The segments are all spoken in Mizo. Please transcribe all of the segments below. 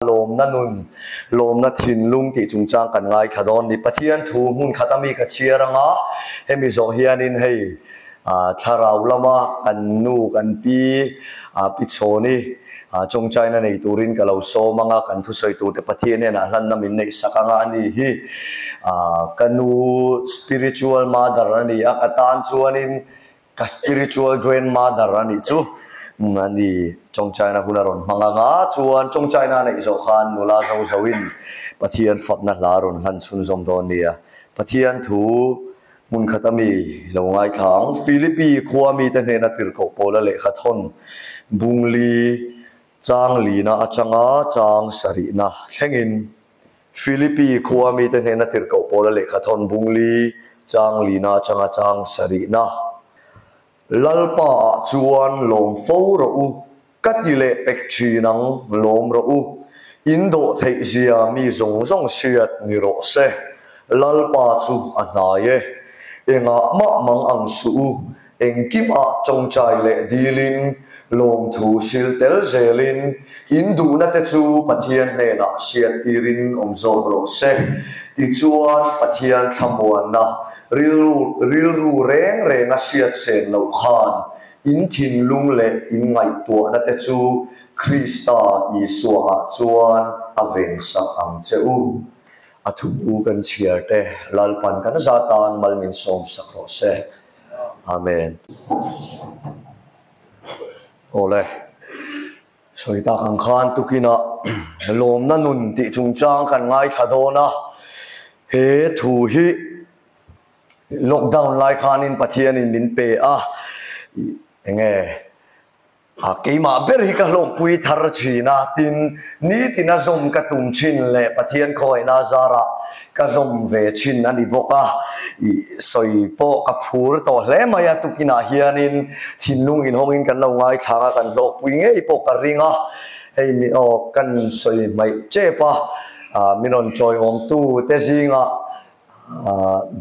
Lawmna nun, lawmna thinlung tih chungchang kan ngaithla dawn ni. Pathian thu hmun khat ami ka chhiar anga hemi zawh hianin hei thlarau lama kan nu kan pi Pi Chhawni tawngtaina nei turin ka lo sawm anga kan thusawi turte Pathian hnenah hlanna min neih sak anga a ni hi ka nu spiritual mother a ni a, ka tan chuanin Ka spiritual grandmother a nih chu a ni. Chawngchaina hun a rawn hmang ang a, chuan chawngchaina a neih zawh khan nula zo zoin Pathian fakna hla a rawn hlan chhunzawm dawn nia. Pathian thu hmun khat a mi lo ngaithla ang. Philippi khua mite hnena tirhkoh pawla lehkha thawn bungli chang lina atanga chang sarihna thlengin Philippi khua mite hnena tirhkoh pawla lehkha thawn bungli chang lina atanga chang sarihna Lalpa ah chuan lawm fo rawh u, ka ti leh pek thin ang, lawm rawh u. In dawh theih zia mi zawng zawng hriat ni rawh se. Lalpa chu a hnai e. Engah mah mang ang suh u, Engkimah tawngtai leh dilin, lawmthu sil tel zelin, in duhna te chu Pathian hnenah hriat tirin awm zawk rawh se. Tichuan, Pathian thlamuanna rilru rilru reng renga hriat sen loh khan in thinlung leh in ngaihtuahna te chu Krista Isuaah chuan a vengsak ang che u. A thu kan chhiar te Lalpan kan za tan mal min sawmsak rawh se. Amen. Awle, sawi tak ang khan tukinah lawmna nun tih chungchang kan ngaithla dawn a, he thu hi lockdown lai khanin Pathianin min pe a, enge A keimah ber hi ka hlawkpui thar thin a, tin, nitina zawm ka tum thin leh Pathian khawngaihna zarah ka zawm ve thin a ni bawk a, i sawi pawh ka phur tawh hle mai a, tukinah hianin thinlung inhawngin kan lo ngaithlang a, kan hlawkpui ngei pawh ka ring a, hei mi aw kan sawi hmaih tep a, min rawn chawiawmtu te zingah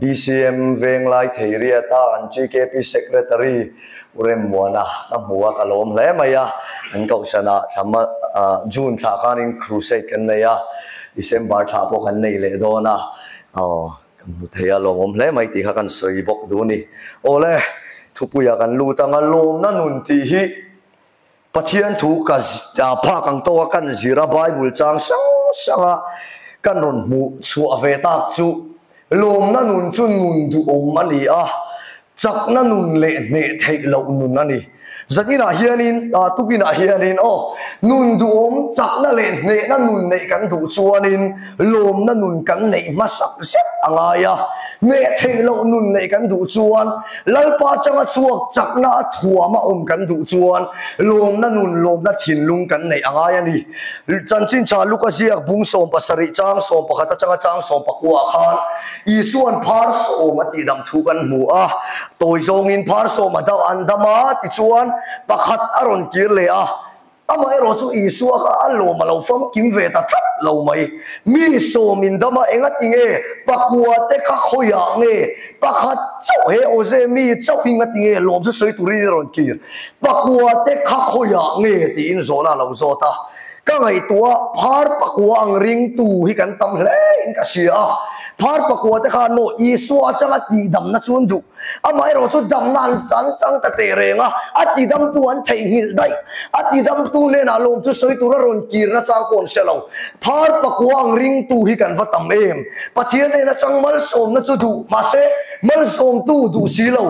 BCM Venglai Theiriata an GKP Secretary U Remmuana ka hmu a, ka lawm hle mai a. An kohhranah thla June thla khanin crusade kan nei a, December thla pawh kan nei leh dawn a, aw ka hmu thei a, lawmawm hle mai tih kha kan sawi bawk duh a ni. Awle, thupuiah kan lut ang a, lawmna nun tih hi Pathian thu ka phak ang tawk a kan zir a, Bible chang hrang hrang a kan rawn hmuh chhuah ve tak chu lawmna nun chu nun duhawm a ni a, chakna nun leh hneh theih loh nun a ni. Zaninah hianin, tukinah hianin aw, nun duhawm, chakna leh hnehna nun neih kan duh chuanin lawmna nun kan neih hmasak zet a ngai a, hneh theih loh nun neih kan duh chuan Lalpa atanga chhuak chakna a thuam a awm kan duh chuan lawmna nun, lawmna thinlung kan neih a ngai a ni. Chanchin tha Luka ziak bung 70 chang 11 atanga chang 19 ah khan Isua'n phar sawm a tihdam thu kan hmu a, tawi zawngin phar sawm a dam an dam a tichuan pakhat a rawn kir leh a. Amaherawh chu Isua kha a lawm a lo famkim ve ta tlat lo mai. Mi sawmin dama enga ti nge pakua te kha khawiah nge pakhat chauh he awze mi chauh hi nga ti nge lawm chu sawi turin i rawn kir. Pakua te kha khawiah nge tiin zawhna a lo zawt a. Ka ngaihtuah phar pakua ang ringtu hi kan tam hle in ka hria a. Phar pakua te khan maw Isua atanga tihdamna chu an duh. Amaherawh chu damna an chang chang ta teh reng a, a tidamtu an theihnghilh daih. A tidamtu hnenah lawm chu sawi tura rawn kir nachang pawh an hre lo. Phar pakua ang ringtu hi kan va tam em? Pathian hnena chang malsawmna chu duh, mahse malsawmtu duh si lo.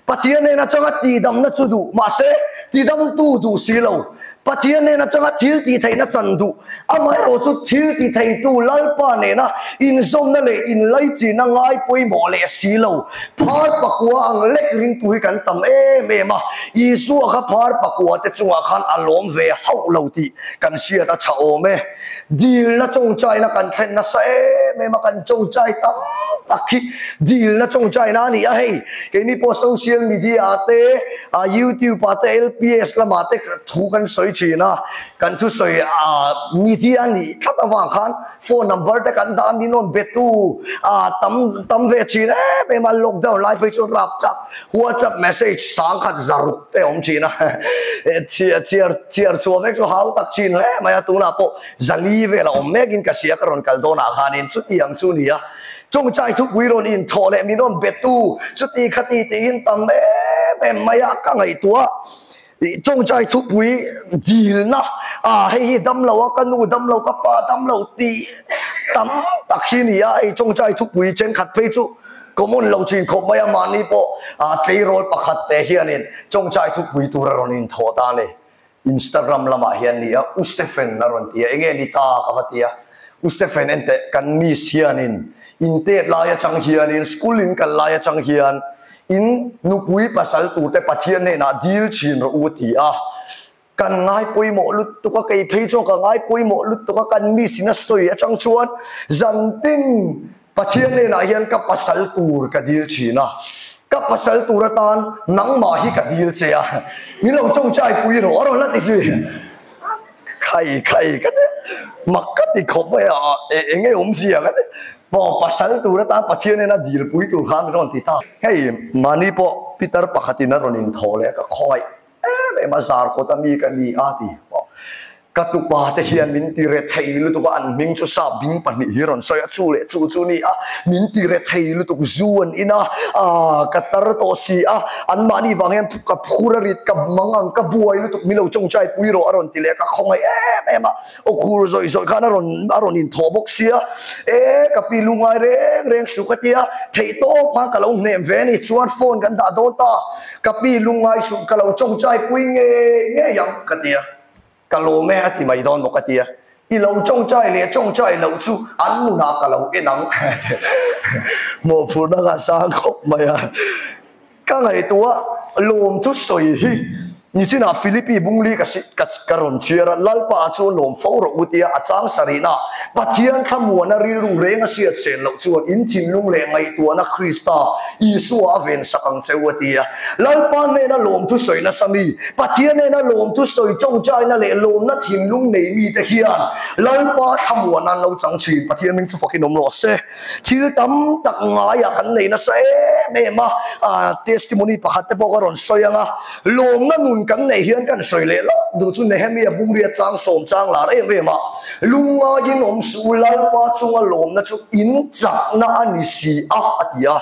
Pathian hnena changa tidamna chu duh, mahse tidamtu duh si lo. Pathian hnena changa thil tih theihna chan duh, Amaherawh chu thil ti theitu Lalpa nena inzawmna leh inlaichinna ngai pawimawh leh si lo, phar pakua ang lek ringtu hi kan tam em em a, Isua kha phar pakua te chungah khan a lawm ve hauh lo tih kan hriat a tha awm e. Dilna tawngtaina kan thlen nasa em em a, kan tawngtai tam tak hi dilna tawngtaina a ni a hei. Keini pawh social media ah te, youtube ah te, LPS lamah te thu kan sawi thin a, kan thusawi media nih tlat avang khan phone number te kan dah a, min rawn be tu tam tam ve thin em em a, lockdown lai phei chuan rap tak whatsapp message sangkhat zaruk te awm thin a, chhiar chhiar chhuah vek chu hau tak thin hle mai a, tunah pawh zali vel a awm mekin ka hria ka rawn kal dawnah khanin chutiang chu ni a. Chungchai thupui rawn inthawh leh min rawn betu chuti khati tiin tam em em mai a ka ngaihtuah. Chungchai thupui dilna ah hei hi dam lo a ka nu dam lo ka pa dam lo tih tam tak hi ni a hei chungchai thupui thenkhat phei chu common lo thin khawp mai a mahni pawh ah tleirawl pakhat te hianin chungchai thupui tur a rawn inthawh ta a ni. Instagram lamah hian ni a, U Stephen a rawn ti a, enge ni ta ka va ti a, U Stephen enteh kan miss hianin in tet lai atang hianin school in kal lai atang hian in nupui pasal turte Pathian hnenah dil thin rawh u a ti a, kan ngai pawimawh lutuk a, kei phei chuan ka ngai pawimawh lutuk a, kan miss in a sawi atang chuan zantin Pathian hnenah hian ka pasal tur ka dil thin a, ka pasal tur atan nangmah hi ka dil che a, min lo tawngtai pui rawh a rawn la ti zui. Khai khai ka ti, mak ka ti khawp mai a, eng nge awmzia ka ti, maw pasal tur atan Pathian hnena dil pui tur khan min rawn ti ta. Hei mahni pawh Peter pakhatin a rawn inthawh leh ka khawngaih em em a, zar kawt a mi ka ni a ti. Ka tupa te hian min ti re thei lutuk a, an hming chu sap bing pahnih hi rawn sawi a, chu leh chu chu ni a, min ti re thei lutuk zu an in a, aah ka tar tawh si a, anmahni vang hian ka phur a rit, ka mang ang, ka buai lutuk min lo tawngtai pui rawh a rawn ti leh a, ka khawngaih em em a, aw khur zawih zawih khan a rawn a rawn inthawh bawk sia, e ka pi lu ngai reng reng suh ka tia, theih tawp khan ka lo hnem ve a ni, chuan phone kan dah dawn ta, ka pi lu ngai suh ka lo tawngtai pui ngei ngei ang ka tia. Ka lawm e a ti mai dawn bawk a tia. I lo tawngtai leh tawngtai loh chu an nunah ka lo en ang. Mawhphurhna ka sang khawp mai a. Ka ngaihtuah lawm chu sawi hi nichinah Philippi Bungli ka ka ka rawn chhiar a, Lalpa chu lawm fo rawh u tia a chang sarihna Pathian thlamuana rilru reng a hriat sen loh chuan in thinlung leh ngaihtuahna Krista Isua a ven sak ang che u a ti a. Lalpa hnena lawmthu sawi nasa mi, Pathian hnena lawmthu sawi tawngtaina leh lawmna thinlung nei mite hian Lalpa thlamuan an lo chang thin. Pathian hming chu fakin awm rawh se. Thil tam tak ngaiah kan nei nasa em em a, testimony pakhat te pawh ka rawn sawi ang a, lawmna nun kan neih hian kan sawi leh lawk duh chu Nehemia Bungria chang sawm chang lar em em a, Lungngaiin awm suh u, Lalpa chunga lawmna chu in chakna a ni si a, a ti a.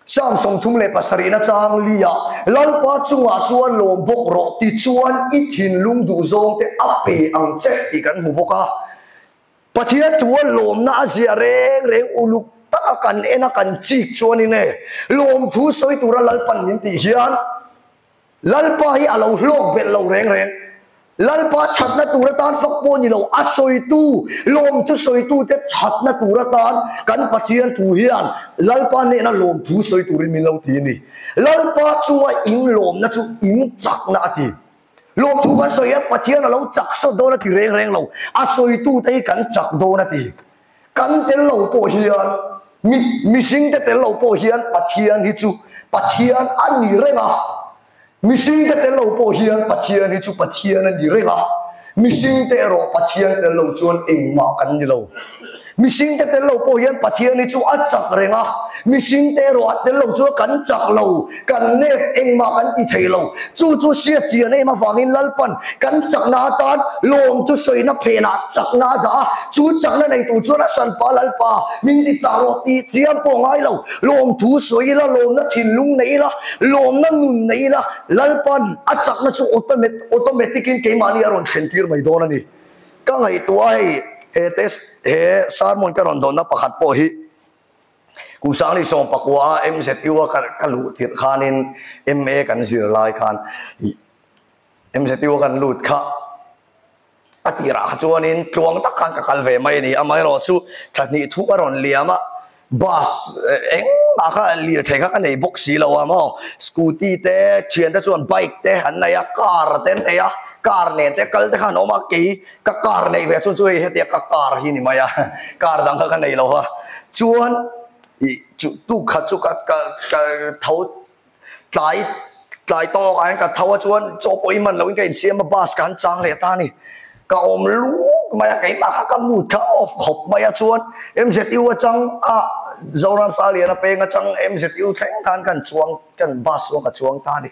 Psalm 37 na chang li ah, Lalpa chungah chuan lawm bawk rawh tichuan i thinlung duh zawng te a pe ang che tih kan hmu bawk a. Pathian chuan lawmna a ziah reng reng uluk taka kan en a kan chik chuanin e, lawmthu sawi tura Lalpan min tih hian Lalpa hi a lo hlawk belh lo reng reng. Lalpa thatna tur atan fak pawh ni lo, a sawitu, lawmthu sawitute thatna tur atan kan Pathian thu hian Lalpa hnena lawmthu sawi turin min lo ti a ni. Lalpa chunga in lawmna chu in chakna a ti. Lawmthu kan sawi hian Pathian a lo chak sawt dawn a ti reng reng lo, a sawitute hi kan chak dawn a ti. Kan tel lo pawh hian, mi mihringte tel lo pawh hian Pathian hi chu Pathian a ni reng a. Mihringte tel lo pawh hian Pathian hi chu Pathian a ni reng a. Mihringte erawh Pathian tel lo chuan engmah kan ni lo. Mihringte tel lo pawh hian Pathian hi chu a chak reng a. Mihringte erawh a tel lo chuan kan chak lo, kan nep, engmah kan ti thei lo. Chu chu hriat chian em avangin Lalpan kan chakna atan lawm chu sawina phenah chakna a dah a, chu chakna nei tur chuan a hranpa Lalpa min ti chak rawh tih chiam pawh ngai lo. Lawmthu sawi ila, lawmna thinlung nei ila, lawmna nun nei ila, Lalpan a chakna chu automatic in keimahni a rawn thlen tir mai dawn a ni. Ka ngaihtuah a hei he test he sermon ka rawn dawnna pakhat pawh hi Kum sangli sawm pakua a MZU a ka luh tirh khanin MA kan zir lai khan MZU a kan lut kha a tirah kha chuanin tluang tak khan ka kal ve mai a ni. Amaherawhchu thla hnih thu a rawn liam a, bus engmah kha lirthei kha ka nei bawk si lo a maw, scooty te thiante chuan bike te an nei a, car te an nei a, car nen te kal te kha an awm a, kei Ka car neih ve chhun chu hei hetia ka car hi ni mai a, car dang kha ka nei lo va. Chuan Ih chu tuk khat chu ka ka ka tho tlai tlai tawk ah hian ka tho a chuan chaw pawh i man loin ka insiam a bus ka han chang leh ta a ni. Ka awm luk mai a keimah kha ka mood kha off khawp mai a chuan MZU atang a Zoram Saliana peng atang MZU thleng khan kan chuang kan bus chuan ka chuang ta a ni.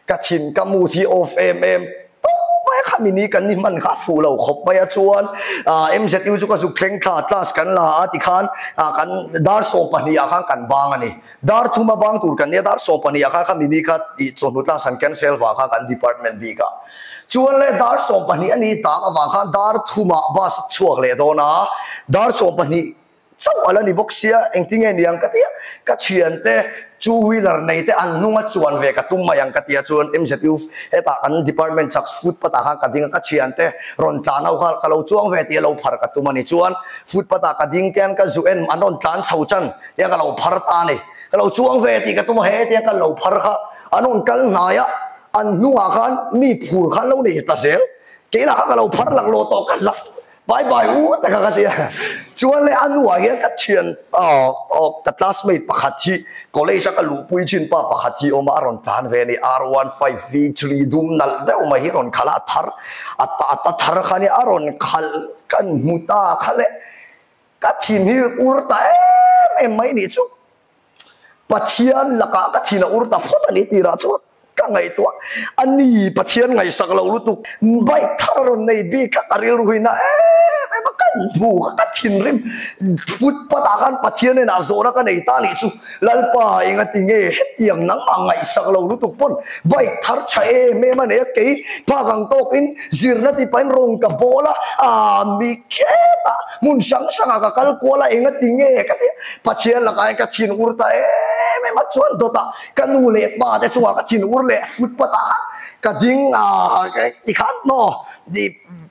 Ka thin ka mood hi off em em tawp mai a khami ni kan ni hman kha a fuh lo khawp mai a chuan ah MZU chu ka zuk thleng thla class kan la a tikhan ah kan dar 12 ah khan kan bang a ni. Dar thuma bang tur kan nia dar 12 ah khan khami ni kha tih chawhnu class an cancel vang khan kan department bik ah chuan le dar 12 a ni tak avang khan dar thumah bus a chhuak leh dawn a dar 12 chauh a la ni bawk sia engtinge niang ka tia ka thiante two wheeler nei te an hnunga chuan ve ka tum mai ang ka tia chuan MZU hetah kan department chak footpath ah khan ka ding a ka thiante rawn tlan ho kha ka lo chuang ve tih a lo phar ka tum a ni chuan footpath ah ka ding te ka zu en an rawn tlan chho chan tia ka lo phar ta a ni ka lo chuang ve tih ka tum a he tia ka lo phar kha an rawn kal hnai a an hnungah khan mi phur khan lo nei ta zel keilah kha ka lo phar laklawh tawh ka zak Bye bye u tak a ka ti a. Chuan le a nuah hian ka thian ka classmate pakhat hi college a ka luhpui thin pa pakhat hi awm a, a rawn tlan ve a ni. R15 V3 dum nalh deuh mai hi rawn khalh a, a thar a ta thar kha nia a rawn khalh kan hmu ta kha le ka thin hi ur ta em em mai nih chu. Pathian lakah ka thin a ur ta phawt a ni tirah chuan ka ngaihtuah a ni Pathian ngaihsak lo lutuk bike thar a rawn nei bik kha ka rilru hi na em em a kan hmu kha ka thinrim footpath ah khan Pathian hnenah zawhna ka nei ta nih chu Lalpa engati nge hetiang nangmah ngaihsak lo lutuk pawn bike thar tha em em a nei a kei phak ang tawkin zirna tipahin rawn ka bawl a ah mi khetah Hmun hrang hrangah ka kal kual a, enga ti nge ka ti a, Pathian lakah hian ka thin ur ta em em a, chuan dawtah ka nu leh pa te chungah ka thin ur leh footpath ah khan ka ding a, tikhan maw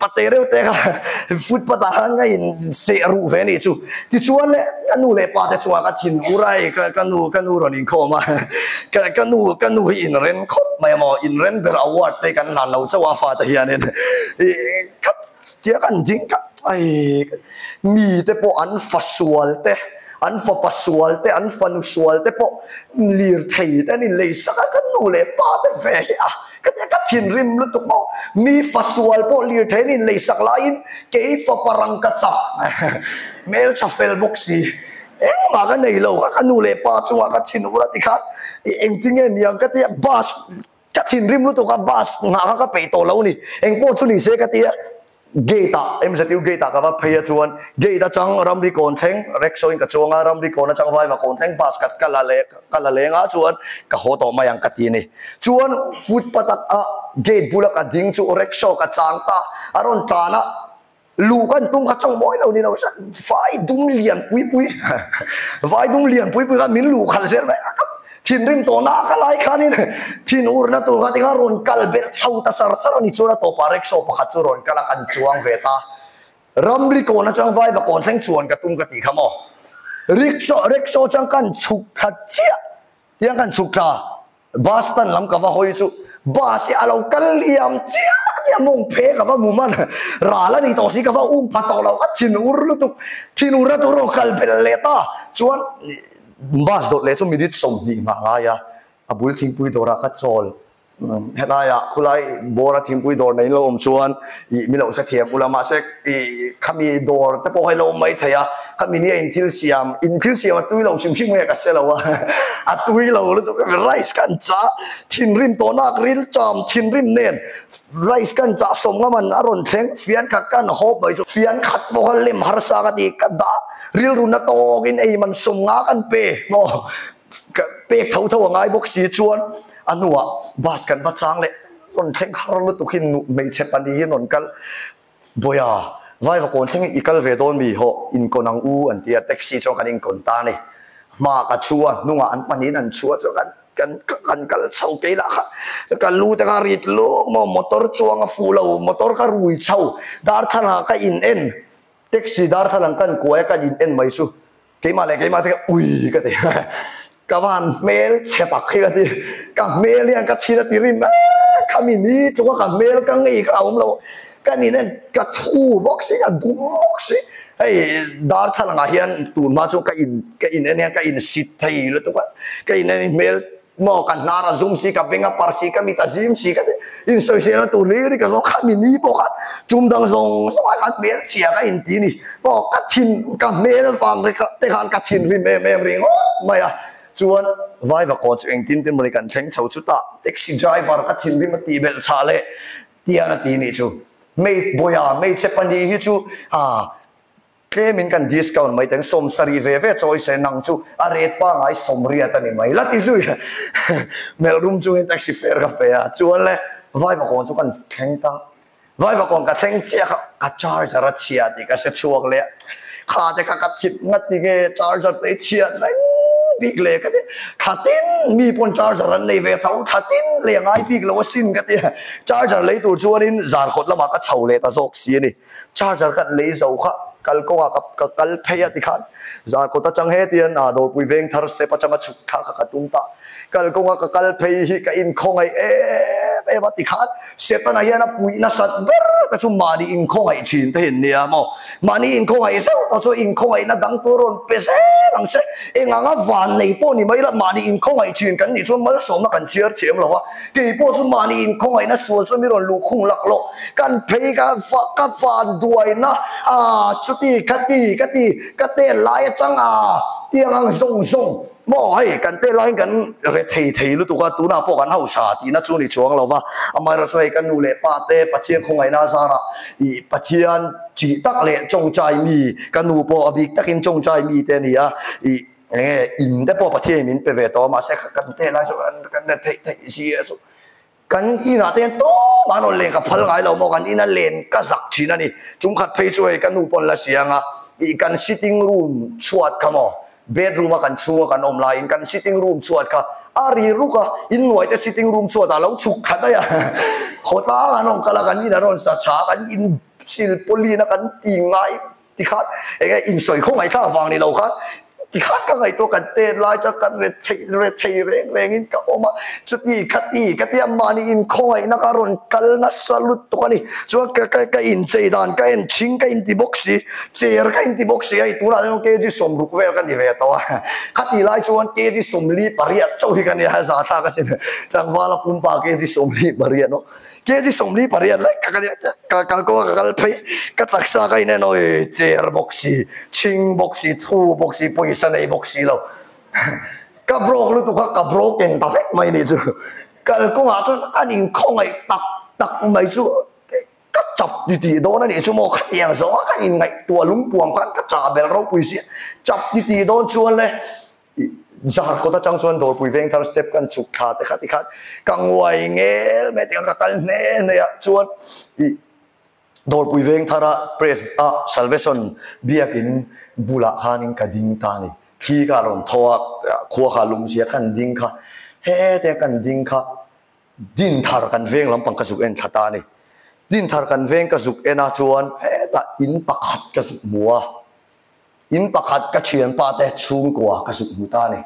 pate reuh te kha footpath ah khan ka in seh ruh ve anih chu, tichuan le ka nu leh pa te chungah ka thin ur a, hei ka nu ka nu rawn inkhawm a, ka nu ka nu hi inren khawp mai a maw, inren ber award te kan hlan lo chauh a fate hianin ka Tia kan ding kha ai mi te pawh an fa sual te, an fapa sual te, an fanu sual te pawh lirthei te an inlei sak a, kan nu leh pa te ve hi a ka tia ka thinrim lutuk maw. Mi fa sual pawh lirthei an inlei sak laiin kei fapa rangka chak hmeltha fel bawk si engmah ka nei lo kha ka nu leh pa chungah ka thin ur a tikhan engtinge niang ka tia bus Ka thinrim lutuk a bus nghah kha ka peih tawh lo ni. Engpawh chu ni se ka ti a, gate ah MZU gate ah ka va phei a chuan gate atang ramri kawn thleng rickshaw in ka chuang a, ramri kawn atang vaiva kawn thleng bus ka ka la leh ka la leng a chuan ka haw tawh mai ang ka ti a ni. Chuan footpath ah gate bula ka ding chu rickshaw ka chang ta a rawn tlan a, Luh kan tum kha chawng mawi lo ni lo hran vai dum lian pui pui vai dum lian pui pui kha min luh khalh zel mai a thinrim tawh na ka lai khanin thin urna tur kha tinga rawn kal belh chho ta char char a ni chuan a tawpah rickshaw pakhat chu rawn kal a kan chuang ve ta ramri kawn atang vai va kawn thleng chuan ka tum ka tih kha maw rickshaw rickshaw chang kan chhuk thla chiah tiang kan chhuk thla Bus stand lam ka va hawi chu bus hi a lo kal liam chiah chiah mawng phe ka va mu man ral a ni tawh si ka va um pha tawh lo ka thin ur lutuk thin ur a tur rawn kal belh leh ta chuan bus dawt leh chu minute 20 nghah ngai a a bul thingpui dawrah ka chawl Helaiah khulai bawra thingpui dawr nei lo awm chuan ih mi lo hre thiam ula mahse ih khami dawr te pawh hi lo awm mai thei a, khami nia in thil siam in thil siam a tui lo hrim hrim nge ka hre lo a, a tui lo lutuk rice kan chah thinrim tawh nak ril ṭam thinrim nen rice kan chah sawm ngam an a rawn thleng fian khat kan hawp mai chu fian khat pawh kha lem harsa ka ti ka dah rilru na tawkin ei man sawm nga kan pe maw. Ka pek tho tho a ngai bawk si chuan a hnuah bus kan va chang leh rawn thleng har lutuk hi hmeichhe pahnih hi rawn kal Bawia vaiva kawn thleng i kal ve dawn mi hawh inkawn ang u an ti a taxi chuan kan inkawn ta a ni hma ka chhu a hnungah an pahnihin an chhu a chuan kan kan kan kal chho kei lah kha ka lu te kha rit luk maw motor chuang a fuh lo motor ka rui chho darthlalang ka in en taxi darthlalang kan kuai a kan in en mai chu. Keimah leh keimah te ka ui ka ti ka van hmel chhe tak hi ka ti ka hmel hian ka thin a ti rim e khami ni tluk a ka hmel ka ngei kha a awm lo ka nin en ka thu bawk si ka dum bawk si. Hei darthlalang ah hian tun hma chuan ka in ka in en hian ka in sit thei lutuk a, ka in en hi hmel maw ka hnar a zum si, ka beng a par si, ka mit a zim si ka ti insawisel na tur hlir hi ka zawng kha mi ni pawh khan chum dang zawng zawng ah khan hmel chhia ka in ti ni maw ka thin ka hmel vang te khan ka thinrim em em ringawt mai a chuan vaiva kaw chu engtin te mawni kan thleng chho chutah taxi driver ka thinrim a tih belh chhah leh Tiang a ti nih chu. Mate Bawia, hmeichhe pahnih hi chu aa tlemin kan discount mai teng 70 ve ve chawi se nang chu a rate pangai 80 a ni mai la ti zui. Melh rum chungin taxi fare ka pe a, chuan le Vaivakawn chu kan thleng ta. Vaivakawn ka thleng chiah kha ka charger a chhia tih ka hre chhuak leh a. Kha te kha ka thit ngat ti nge charger te chhiat reng bik le ka ti thla tin mi pawn charger an nei ve tho thla tin leh a ngai bik lo asin ka ti a charger lei tur chuanin zarkawt lamah ka chho leh ta zawk si a ni charger khan lei zo kha kalkawngah ka ka kal phei a tikhan zarkawt atang hetian ah dawrpui veng thar step atanga chhuk thla kha ka tum ta Kalkawnga ka kal phei hi ka inkhawngaih em em a tikhan Setana hian a puih nasat ber te chu mahni inkhawngaih thin te hi an nia maw? Mahni inkhawngaih zeuh tawh chu inkhawngaihna dang tur rawn pe zel ang che. Eng anga van nei pawh ni mai la mahni inkhawngaih thin kan nih chuan malsawmna kan chhiar thiam lo a, kei pawh chu mahni inkhawngaihna sual chuan mi rawn luhkhung lak loh kan phei ka ka van duaina a chuti khati ka ti ka tel lai atang a tiang ang zawng zawng. Maw hei kan te laiin kan re thei thei lutuk a, tunah pawh kan hausa tihna chu ni chuang lo va, amaherawhchu hei ka nu leh pa te Pathian khawngaihna a zarah ih Pathian chih tak leh tawngtai mi ka nu pawh a bik takin tawngtai mi te a ni a, ih eng nge in te pawh Pathian in min pe ve tawh a mahse kan te lai chu kan re theih theih zia chu. Kan inah te hian tawp an rawn len ka phal ngai lo maw, kan ina len ka zak thin a ni. Chungkhat phei chu hei ka nu pawn la siang a, ih kan sitting room chhuat kha maw, bedroom a kan chhunga kan awm laiin kan sitting room chhuat kha a ri ruk a, innuai te sitting room chhuat ah lo chhuk thla daih a, khawtlang an rawn kal a, kan in an rawn sa tha a, kan in silpawlin a kan ti ngai. Tikhan eng nge insawi khaw ngaihthlak vang ni lo khan tikhan ka ngaihtuah kan tet lai chuan kan re thei re thei reng rengin ka awm a, chuti khati ka tia mahni inkhawngaihna ka rawn kal nasa lutuk a ni. Chuan ka ka ka inchei dan ka en thing ka inti bawk si, cher ka inti bawk si hei tunah chuan kg 60 vel ka ni ve tawh a, khati lai chuan kg 48 chauh hi ka nia zathlak asin tlangvala pumpa kg 48 aw. Kg 48 lek ka kal ka kal kawng a ka kal phei ka taksa ka inen awi cher bawk si chhing bawk si thu bawk si pawisa nei bawk si lo ka broke lutuk kha ka broken ta vek mai nih chu kal kawngah chuan an inkhawngaih tak tak mai chu ka chap ti tih dawn a nih chu maw khatiang zawng a ka inngaihtuah lungpuam khan ka chah bel ropui si chap ti tih dawn chuan le Zarkawt atang chuan Dawrpui Vengthar step kan chhuk thla te kha tikhan ka nguai ngel mai tikhan ka kal hne hne ah chuan ih Dawrpui Vengthar a press a Salvation biakin bulah khanin ka ding ta a ni. Thli kha a rawn thaw a, khua kha a lum si a, kan ding kha hete kan ding kha Dinthar kan veng lampang ka zuk en thla ta a ni. Dinthar kan veng ka zuk en a chuan hetah in pakhat ka zuk hmu a. In pakhat ka thianpa te chhungkua ka zuk hmu ta a ni.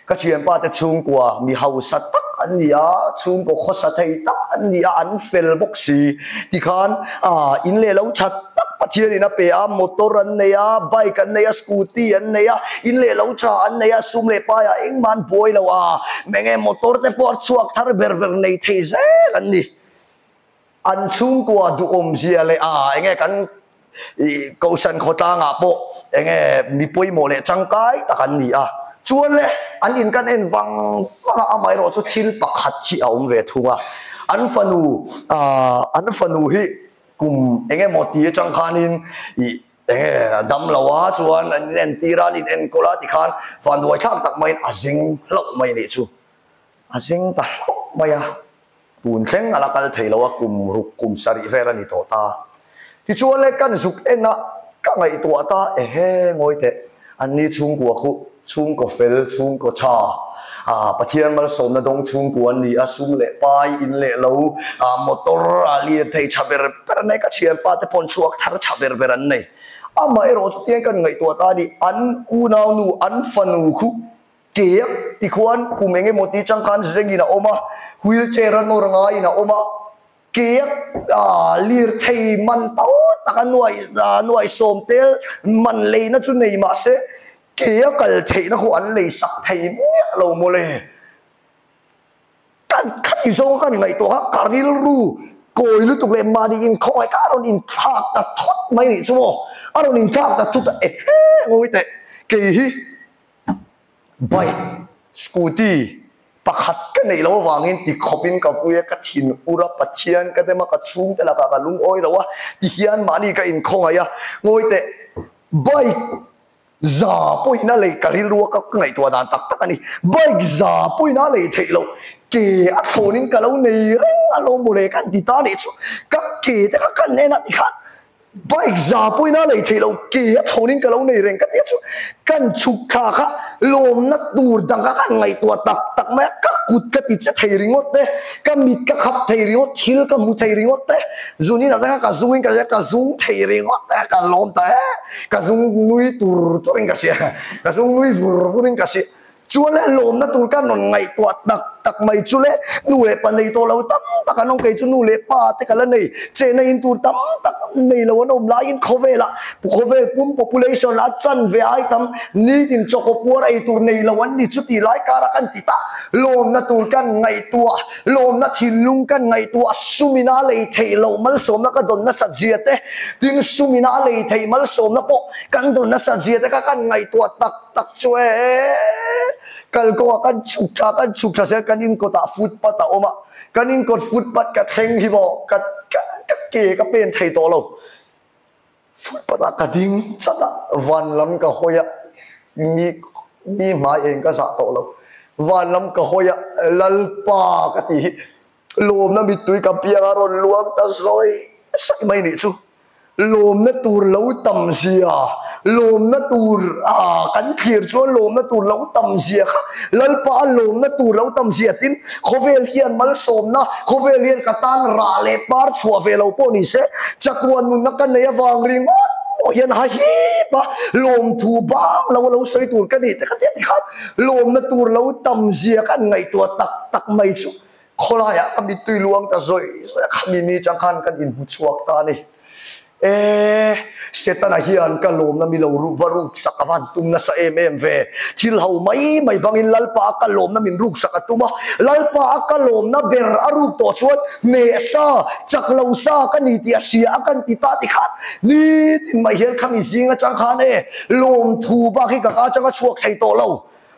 Ka thianpa te chhungkua mi hausa tak an ni a, chhungkaw khawsa thei tak an ni a, an fel bawk si. Tikhan ah in leh lo tha tak Pathian in a pe a, motor an nei a, bike an nei a, scooty an nei a, in leh lo tha an nei a, sum leh paiah engmah an buai lo a, eng nge motor te pawh a chhuak thar ber ber nei thei zel an ni. An chhungkua duhawm zia leh a enge kan Kohhran khawtlangah pawh enge mi pawimawh leh tangkai tak an ni a, chuan le an in kan en vang vang a, amaherawh chu thil pakhat hi a awm ve thung a, an fanu an fanu hi kum enge maw ti atang khanin ih enge a dam lo a, chuan an in entir a, an in enkawl a tikhan vanduai thlak tak maiin a zeng hlauh mai nih chu, a zeng ta hlauh mai a. Tun thleng a la kal thei lo a, kum ruk kum sarih vel a ni tawh ta. Tichuan le kan zuk en a, ka ngaihtuah ta, ehe ngawi teh, anni chhungkua khu chhungkaw fel, chhungkaw tha, ah Pathian malsawmna dawng chhungkua an ni a, sum leh pai, in leh lo, ah motor, ah lirthei tha ber ber an nei, ka thianpa te pawn chhuak thar tha ber ber an nei. Amaherawh chu tiang kan ngaihtuah ta a ni, an unaunu, an fanu khu Kek tikhuan kum eng emaw ti chang khan zengin a awm a, wheel chair a nawr ngaiin a awm a. Ke a lirthei man to taka nuai nuai sawm tel man leina chu nei mah se ke a kal theihna khu an lei sak thei miah lo mawle. Kan khati zawng kan ngaihtuah kha ka rilru kawi lutuk leh mahni inkhawngaih kha a rawn inthlak ta thut mai nih chu maw. A rawn inthlak ta thut a ehe ngawi teh kei hi Bike, scooty, pakhat ka neih loh avangin ti khawpin ka vui a, ka thin ur a, Pathian ka dem a, ka chhungte lakah ka lungawi lo a, tihian mahni ka inkhawngaih a, ngawi teh, bike za pawhin a lei ka rilru a, ka ngaihtuah dan tak tak a ni, bike za pawhin a lei theih loh, ke a thlawnin ka lo nei reng alawm mawle ka han ti ta nih chu, ka ke te kha ka en a tikhan Bike za pawhin a lei theih loh ke a thlawnin ka lo nei reng ka tia chu kan chhuk thla kha lawmna tur dang kha kan ngaihtuah tak tak mai a, ka kut ka ti che thei ringawt te, ka mit ka khap thei ringawt, thil ka hmu thei ringawt te, zunin ah chuan ka zungin ka hria ka zung thei ringawt te ka lawm ta e, ka zung nui tur turin ka hria, ka zung nui vur vurin ka hria. Chuan le lawmna tur ka rawn ngaihtuah tak tak mai chu le, nu leh pa nei tawh lo tam tak an awm, kei chu nu leh pa te ka la nei, chehna in tur tam tak nei lo an awm laiin khawvelah khawvel pum population a chan ve ai tam nitin chawkaw puar ei tur nei lo an ni chuti lai kara kan ti ta, lawmna tur kan ngaihtuah, lawmna thinlung kan ngaihtuah, sumina lei theih loh malsawmna ka dawn nasat zia te, tin sumina lei theih malsawmna pawh kan dawn nasat zia te kha kan ngaihtuah tak. Tak chu e, kalkawngah kan chhuk thla, kan chhuk thla zel, kan inkawtah footpath a awm a, kan inkawt footpath ka thleng hi maw, ka ka ka ke ka pen thei tawh lo, footpath ah ka ding chat a, van lam ka hawi a, mi mi hmai eng ka zah tawh lo, van lam ka hawi a, Lalpa ka tih hi lawmna mittui ka piang a rawn luang ta zawi saih mai nih chu. Lawmna tur lo tam zia, lawmna tur ah kan thlir chuan lawmna tur lo tam zia kha Lalpa a lawmna tur lo tam zia tin khawvel hian malsawmna, khawvel hian ka tan rah leh par chhuah ve lo pawh ni se, chatuan nunna ka nei avang ringawt pawh hian ha hip a, lawmthu bang lo a lo sawi tur ka nih te kha tia tikhan lawmna tur lo tam zia kan ngaihtuah tak tak mai chu Khawlaiah ka mittui luang ta zawi zawi a, khami mi chang khan kan inhmu chhuak ta a ni. E, Setana hian ka lawmna mi lo ruk va ruk sak a van tum nasa em em ve. Thil ho mai mai bangin Lalpa a ka lawmna min ruk sak a tum a, Lalpa a ka lawmna ber a ruk tawh chuan hneh sa, chak lo sa ka ni tih a hria a kan ti ta ti khan nitin mai hian khami zing atang khan e, lawmthu bak hi ka ka atanga chhuak thei tawh lo.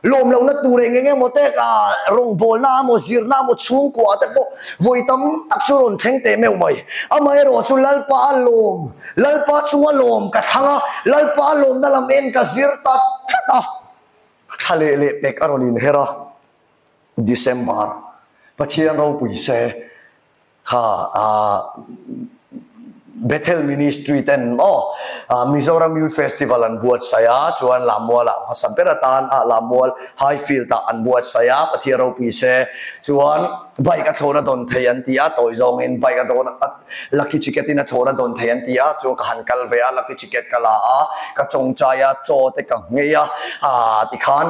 Lawm lohna tur eng eng emaw te ka rawngbawlna emaw zirna emaw chhungkua te pawh vawi tam tak chu rawn thleng teh meuh mai. Amaherawh chu Lalpa a lawm, Lalpa chu a lawm ka thlang a, Lalpa a lawmna lam en ka zir ta tlat a. Thla leh leh pek a rawn inher a, December, Pathian ropui se. Kha Bethel Ministry ten maw Mizoram Youth Festival an buatsaih a, chuan Lammual ah hmasa ber atan ah Lammual Highfield ah an buatsaih a, Pathian ropui se chuan bike a thlawhna dawn thei an ti a, tawi zawngin bike a dawn lucky ticket in a thlawhna dawn thei an ti a, chuan ka han kal ve a, lucky ticket ka la a, ka tawngtai a, chaw te ka nghei a, tikhan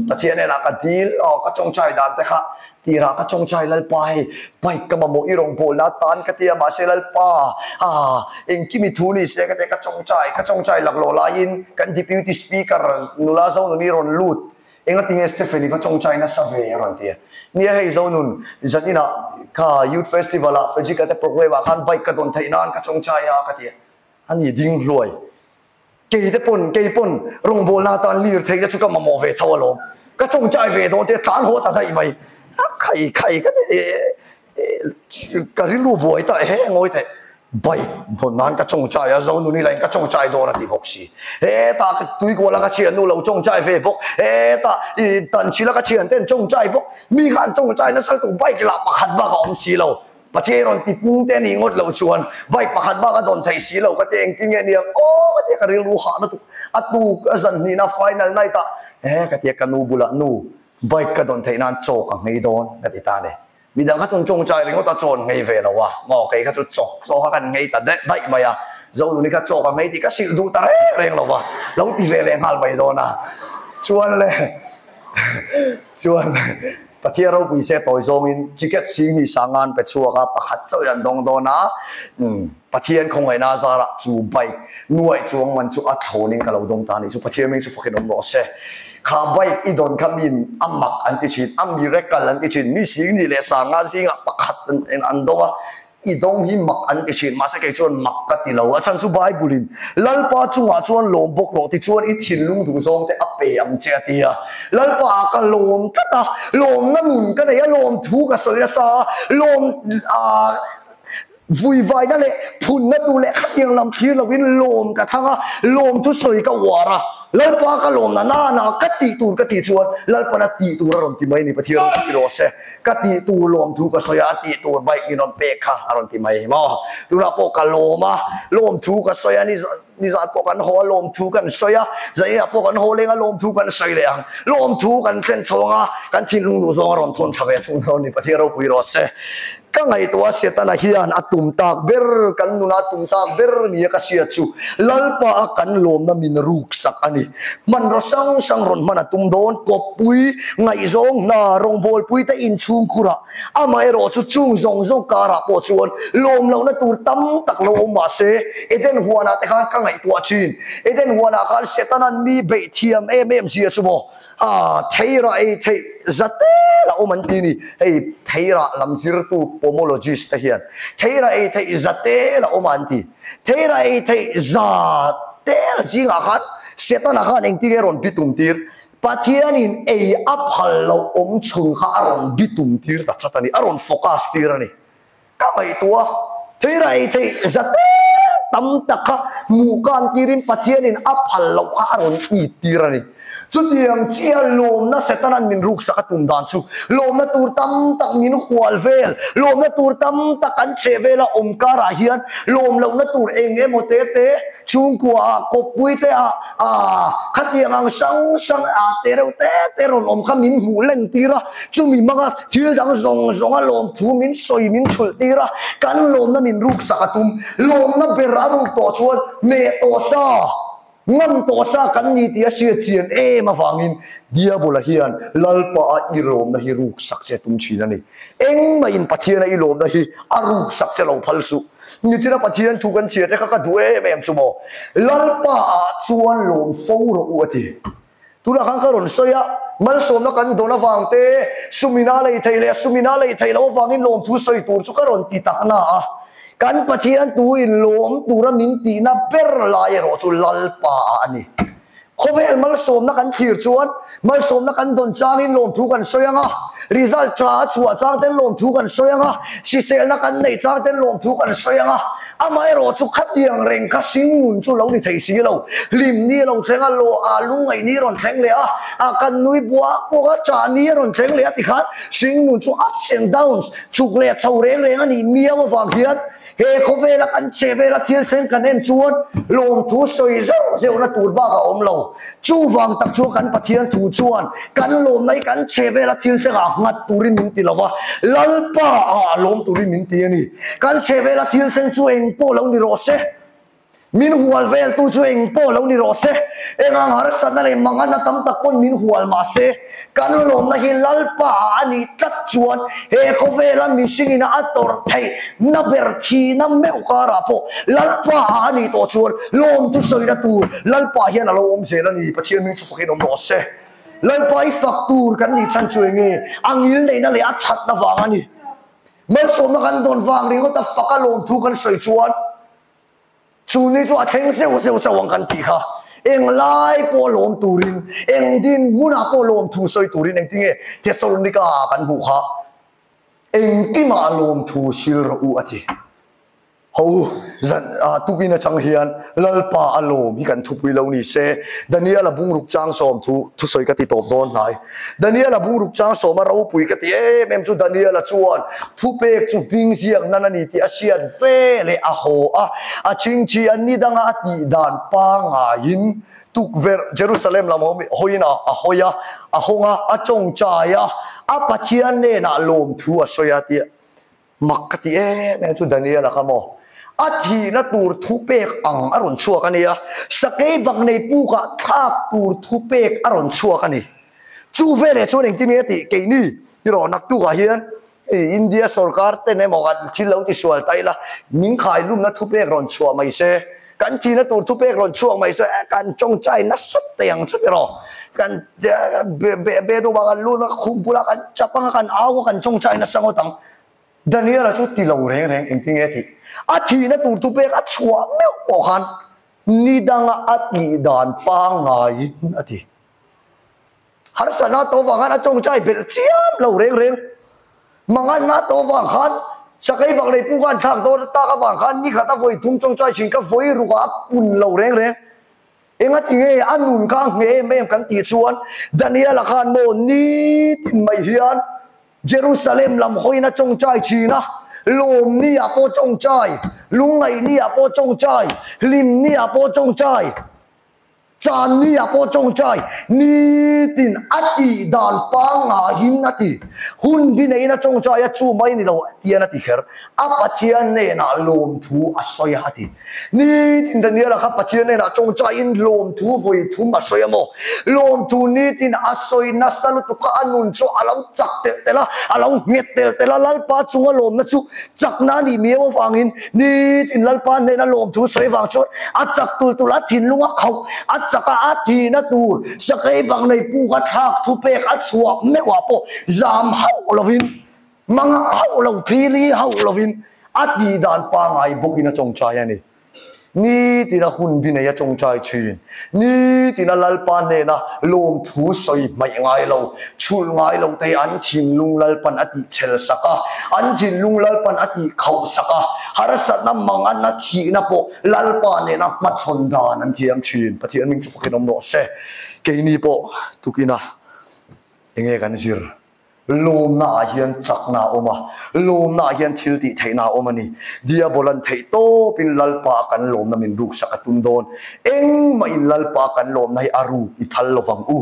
Pathian hnenah ka dil aw ka tawngtai dan te kha Tirah ka chawngchai Lalpa hei bike ka mamawh i rawngbawlna atan ka ti a mahse Lalpa ah engkim i thu ni se ka ti a ka chawngchai ka chawngchai laklawh laiin kan deputy speaker nula Zonuni rawn lut engatinge Stephen i va chawngchai nasa ve a rawn ti a nia hei Zonun zaninah kha youth festival ah Frederick-a te programme ah khan bike ka dawn theih nan ka chawngchai a ka ti a ani ding hluai. Kei te pawn, kei pawn rawngbawlna atan lir theih te chu ka mamawh ve tho alawm. Ka chawngchai ve dawn te tlan haw ta daih mai. A khai khai ka ti ka rilru buai ta he ngawi teh. Bike dawn nan ka chawngchai a, Zonuni lahin ka chawngchai dawn a ti bawk si. Hetah ka tuikual a ka thiannu lo chawngchai ve bawk. Hetah i tanchhil a ka thiante an chawngchai bawk. Mi khan chawngchai nasa lutuk bike lah pakhat bak a awm si lo. Pathian rawn ti pung te a nih ngawt loh chuan bike pakhat bak a dawn theih si lo ka ti engtin nge niang aw ka ti a ka rilru hah lutuk a tuk a zan hnihna final night ah he ka ti a ka nu bulah nu bike ka dawn theih nan chaw ka nghei dawn ka ti ta a ni midang kha chuan tawngtai ringawt a chaw an nghei ve lo a maw kei kha chu chaw chaw kha kan nghei ta daih daih mai a Zonuni kha chaw ka nghei tih ka hrilh duh ta reng reng lo va lo ti ve leh nghal mai dawn a chuan le chuan. Pathian ropui se tawi zawngin ticket sing hi sangan pe chhuak a, pakhat chauh in an dawng dawn a. Pathian khawngaihna zarah chu bike nuaih chuang man chu a thlawnin ka lo dawng ta a nih chu. Pathian hming chu fakin awm rawh se. Kha bike i dawn kha miin a mak an ti thin, a miracle an ti thin. Mi sing nih leh sanga zingah pakhat an dawng a, i dawng hi mak an ti thin. Mahse kei chuan mak ka ti lo. A chhan chu Bible-in Lalpa chungah chuan lawm bawk rawh tichuan i thinlung duh zawng te a pe ang che a ti a. Lalpa ah ka lawm tlat a, lawmna nun ka nei a, lawm thu ka sawi nasa a, lawm ah Vuivaina leh phunna tur leh khatiang lam thlir lovin lawm ka thlang a, lawm chu sawi ka uar a, Lalpa ka lawmna nana ka tih tur ka tih chuan Lalpana tih tur a rawn ti mai ni, Pathian rawn ti rawh se, ka tih tur lawm thu ka sawi a, a tih tur bike min rawn pek kha a rawn ti mai maw? Tunah pawh ka lawm a, lawm thu ka sawi a, nizan pawh kan haw a lawm thu kan sawi a, zainah pawh kan haw leng a lawm thu kan sawi leh ang, lawm thu kan thlen chho ang a, kan thinlung duh zawng a rawn thawn tha ve thung dawn ni, Pathian ropui rawh se. Ka ngaihtuah Setana hian a tum tak ber, kan nuna a tum tak ber nia ka hriat chu Lalpa a kan lawmna min ruk sak a ni. Hmanraw hrang hrang rawn hman a tum dawn, kawppui, ngaihzawng, hna, rawngbawlpui te inchhungkhurah. Amaherawh chu chung zawng zawng karah pawh chuan lawm lohna tur tam tak lo awm mah se, Eden huanah te khan ka ngaihtuah thin. Eden huanah khan Setana'n mi beih thiam em em zia chu maw? A theirah ei theih zatel a awm an ti ni. Hei theirah lam zirtu pomologist te hian theirah ei theih zatel a awm a an ti. Theirah ei theih zatel zingah khan Setana khan engtin nge a rawn bitum tir? Pathianin ei a phal loh awm chhun kha a rawn bitum tir ta chat a ni, a rawn focus tir a ni. Ka ngaihtuah a, theirah ei theih zatel tam tak kha hmuh kan tirin Pathianin a phal loh kha a rawn it tir a ni. Chutiang chiah lawmna Setana'n min ruksak a tum dan chu lawmna tur tam tak min hual vel, lawmna tur tam tak kan cheh vela awm karah hian lawm lohna tur eng emaw te te, Chhungkua ah, kawppui te ah, ah, khatiang ang hrang hrang ah te reuh te te rawn awm kha min hmuh len tir a, chumi hmanga thil dang zawng zawng a lawmthu min sawi min chhulh tir a, kan lawmna min ruksak a tum. Lawmna ber a ruk tawh chuan meh tawh sa, ngam tawh sa kan ni tih a hriat chian em avangin Diabola hian Lalpa a i lawmna hi ruksak che a tum thin a ni. Engmah in Pathian a i lawmna hi a ruksak che lo phal suh. Nichina Pathian thu kan chhiar te kha ka duh em em chu maw? Lalpa ah chuan lawm fo rawh u a ti. Tunah khan ka rawn sawi a, malsawmna kan dawn avang te, sumina lei theih leh sumina lei theih loh avangin lawmthu sawi tur chu ka rawn ti tak na a. Kan Pathian tu in lawm tura min tihna ber lai erawh chu Lalpa ah a ni. Khawvel malsawmna kan thlir chuan malsawmna kan dawn changin lawmthu kan sawi ang a, result tha a chhuah chang ten lawmthu kan sawi ang a, hriselna kan neih chang ten lawmthu kan sawi ang a, amaherawh chu khatiang reng kha hringnun chu lo ni thei si lo. Hlim ni a lo thleng a, lawh a lungngaih ni a rawn thleng leh a, a kan nui buak buak a, ṭah ni a rawn thleng leh a tikhan hringnun chu ups and downs, chhuk leh chho reng reng a nih miau avang hian He khawvela kan che vela thil thleng kan en chuan lawmthu sawi zeuh zeuhna tur bak a awm lo. Chuvang tak chuan kan Pathian thu chuan kan lawmna hi kan che vela thil thlengah nghat turin min ti lo va, Lalpa ah lawm turin min ti a ni. Kan che vela thil thleng chu eng pawh lo ni rawh se, min hual veltu chu eng pawh lo ni rawh se, engang harsatna leh manganna tam tak pawn min hual mah se, Kan lawmna hi Lalpa ah a nih tlat chuan he khawvela mihringin a tawrh theih na ber thihna meuh karah pawh Lalpa ah a nih tawh chuan lawm chu sawina tur Lalpa hian a lo awm zel a ni. Pathian hming chu fakin awm rawh se. Lalpa i fak tur kan nih chhan chu enge a ngil neihna leh a thatna vang a ni. Malsawmna kan dawn vang ringawt a fak a lawmthu kan sawi chuan Chu ni chu a thleng zeuh zeuh chauh ang kan tih kha. Eng lai pawh lawm turin, eng dinhmunah pawh lawm thu sawi turin engtinge Thesalonika ah kan hmuh kha engkimah lawm thu sil rawh u a ti. Ho u, zan ah tukin atang hian Lalpa a lawm hi kan thupui lo ni se. Daniel-a bungruk chang sawm thu thusawi ka ti tawp dawn hnai. Daniel-a bungruk chang sawma ropui ka ti em em chu Daniel-a chuan thupek chu hming ziak nan a ni tih a hriat ve leh a haw a, a chingchi a ni danga a tih dan pangaiin tukverh Jerusalem lam hawiin a hawi a, a hawng a, a tawngtai a, a Pathian hnenah lawmthu a sawi a tih Mak ka ti em em chu Daniel-a kha maw? A thihna tur thupek ang a rawn chhuak a nia, sakei bak nei pukah thlak tur thupek a rawn chhuak a ni. Chu veleh chuan engtin nge a tih? Keini Tiraw naktukah hian India sorkar ten emaw kan thil lo tisual ta ila min khailumna thupek rawn chhuah mai se, kan thihna tur thupek rawn chhuak mai se, kan tawngtai nasa teh ang chu tiraw. Kan bedroom ah kan lut a, khum bulah kan chap anga kan au a kan tawngtai nasa ngawt ang. Daniel-a chu ti lo reng reng engtin nge tih? A thihna tur thupek a chhuah meuh pawh khan ni danga a tih dan pangngaiin a ti. Harsatna tawh vang khan a tawngtai belh chiam lo reng reng. Manganna tawh vang khan sakei bak nei pu khan thlak dawn tak avang khan ni khat a vawi thum tawngtai thin ka vawi rukah a pun lo reng reng. Engati nge a nun kha a ngheh em em kan tih chuan Daniel-a khan maw nitin mai hian Jerusalem lam hawiin a tawngtai thin a, lawm ni ah pawh tawngtai, lungngaih ni ah pawh tawngtai, hlim ni ah pawh tawngtai, Chan ni ah pawh tawngtai nitin a tih dan pangngaiin a ti. Hun bi neiin a tawngtai a, chu mai ni lo tian a ti kher. A Pathian hnenah lawmthu a sawi a a ti. Nitin Daniela kha Pathian hnenah tawngtaiin lawmthu vawi thum a sawi a maw? Lawmthu nitin a sawi nasa lutuk a, a nun chu a lo chak telh telh a, a lo nghet telh telh a, Lalpa chunga lawmna chu chakna a nih miau avangin Nitin Lalpa hnena lawmthu sawi vang chuan a chak tul tul a thinlung a khauh a chak a, a thihna tur sakei bang nei puk a thlak thu pek a chhuah meuh ah pawh zam hauh lovin manga hauh lo phili hauh lovin a tih dan pangngai bawkin a tawngtai a ni. Nitina hun bi nei a tawngtai thin. Nitina Lalpa hnena lawmthu sawi hmaih ngai lo, chhulh ngai lo te an thinlung Lalpan a tih chhel sak a, an thinlung Lalpan a tih khauh sak a, harsatna manganna thihna pawh Lalpa nena hmachhawn dan an thiam thin. Pathian hming chu fakin awm rawh se. Keini pawh tukina enge kan zir? Lawmna ah hian chakna a awm a, lawmna ah hian thil tih theihna a awm a ni. Diabolan theih tawpin Lalpa a kan lawmna min ruksak a tum dawn. Engmah in Lalpa a kan lawmna hi a ruk i phal lovang u.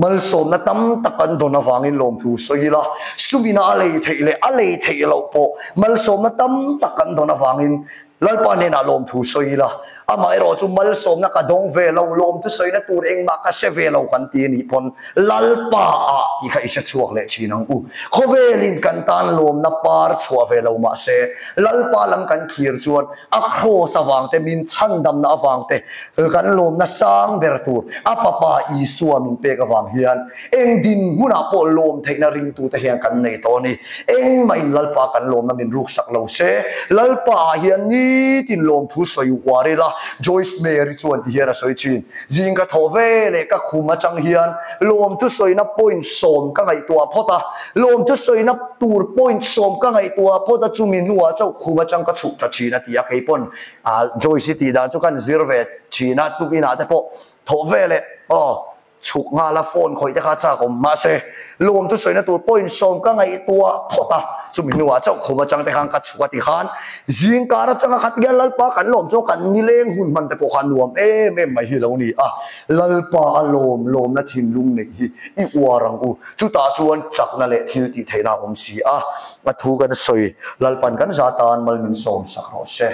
Malsawmna tam tak kan dawn avangin lawmthu sawi ila, sumina a lei theih leh a lei theih loh pawh malsawmna tam tak kan dawn avangin Lalpa hnenah lawmthu sawi ila, amaherawh chu malsawmna ka dawng ve lo, lawmthu sawina tur engmah ka hre ve lo kan ti a nih pawn Lalpa ah tih kha i hre chhuak leh thin ang u. Khawvelin kan tan lawmna par chhuah ve lo mah se, Lalpa lam kan thlir chuan a kraws avang te, min chhandamna avang te, kan lawmna sang ber tur a Fapa Isua min pek avang hian Eng dinhmunah pawh lawm theihna ringtute hian kan nei tawh a ni. Engmahin Lalpa kan lawmna min ruksak lo se. Lalpa ah hian nitin lawmthu sawi uar ila, Joyce Mary chuan ti hian a sawi thin. Zing ka thawh ve leh ka khum atang hian lawmthu sawina point sawm ka ngaihtuah phawt a. Lawmthu sawina tur point sawm ka ngaihtuah phawt a chumi hnuah chauh khum atang ka chhuh ta thin a ti a. Keipawn Joyce i tih dan chu kan zir ve thin a, tukinah te pawh thawh ve leh aw. Chhuk nghal a phone khawih te kha chak awm mahse lawm chu sawina tur pawhin sawm ka ngaihtuah phawt a, chumi hnuah chauh khum atang te khan ka chhuk a ti khan zingkar atanga khat hian Lalpa kan lawm chuan kan nileng hun hman te pawh kha nuam em em mai hi lo ni a, Lalpa a lawm lawmna thinlung neih hi i uar ang u, chutah chuan chakna leh thil tih theihna a awm si a, a thu kan sawi Lalpan kan za tan mal min sawm sak rawh se.